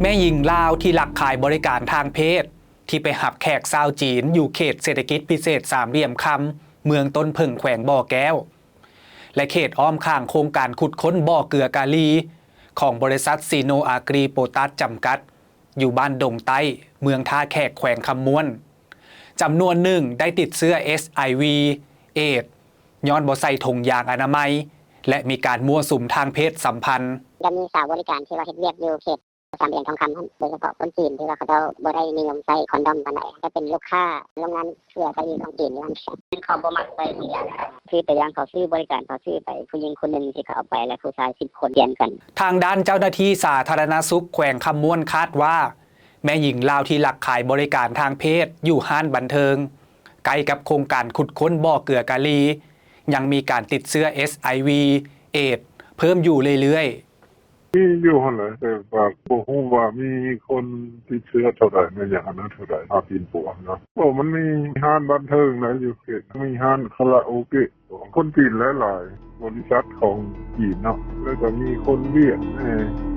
ແມ່ຍິງລາວທີ່ລັກຂາຍບໍລິການທາງເພດ ທີ່ໄປຮັບແຂກຊາວຈີນຢູ່ເຂດເສດຖະກິດພິເສດສາມຫຼ່ຽມຄຳ ເມືອງຕົ້ນເຜິ້ງ ແຂວງບໍ່ແກ້ວ ແລະ ເຂດອ້ອມຂ້າງໂຄງການຂຸດຄົ້ນບໍ່ເກືອກາລີ ຂອງບໍລິສັດ ຊີໂນອາກຣີໂປຕັສ ຈຳກັດ ຢູ່ບ້ານດົງໃຕ້ ເມືອງທ່າແຂກ ແຂວງຄຳມ່ວນ ຈຳນວນໜຶ່ງໄດ້ຕິດເຊື້ອ ເອັດໄອວີ ເອດສ໌ ຍ້ອນບໍ່ໃສ່ຖົງຢາງອະນາໄມ ແລະ ມີການມົ້ວສຸມທາງເພດສຳພັນ. ກໍມີສາວບໍລິການທີ່ວ່າເຮັດວຽກຢູ່ເຂດສາມຫຼ່ຽມທອງຄຳຫັ້ນ ໂດຍສະເພາະຄົນຈີນທີ່ວ່າເຂົາເຈົ້າບໍ່ໄດ້ນິຍົມໃຊ້ຄອນດອມປານໃດ ກໍເປັນລູກຄ້າໂຮງງານເກືອກາລີຂອງຈີນຢູ່ຫັ້ນ ເຂົາບໍ່ມັກໃຊ້ຖົງຢາງ ຄືຕົວຢ່າງເຂົາຊື້ບໍລິການ ເຂົາຊື້ໄປ ຜູ້ຍິງຄົນໜຶ່ງທີ່ເຂົາເອົາໄປ ແລະ ຜູ້ຊາຍສິບຄົນປ່ຽນກັນ. ທາງດ້ານເຈົ້າໜ້າທີ່ສາທາລະນະສຸກແຂວງຄຳມ່ວນຄາດວ່າ ແມ່ຍິງລາວທີ່ລັກຂາຍບໍລິການທາງເພດຢູ່ຮ້ານບັນເທີງ ໃກ້ກັບໂຄງການຂຸດຄົ້ນບໍ່ເກືອກາລີ ຍັງມີການຕິດເຊື້ອ ເອັດໄອວີ ເອດສ໌ ເພີ່ມຢູ່ເລື້ອຍໆ. ມີຢູ່ຫັ້ນແຫຼະ ແຕ່ວ່າບໍ່ຮູ້ວ່າມີຄົນຕິດເຊື້ອເທົ່າໃດ ແມ່ນຫຍັງອັນນັ້ນເທົ່າໃດ ຫາປິ່ນປົວນະ. ໂອ້ ມັນມີຮ້ານບັນເທີງນະ ຢູ່ເຂດ ມີຮ້ານຄາຣາໂອເກະ ຄົນຈີນຫຼາຍໆ ບໍລິສັດຂອງຈີນເນາະ ແລ້ວກໍມີຄົນຫວຽດແດ່.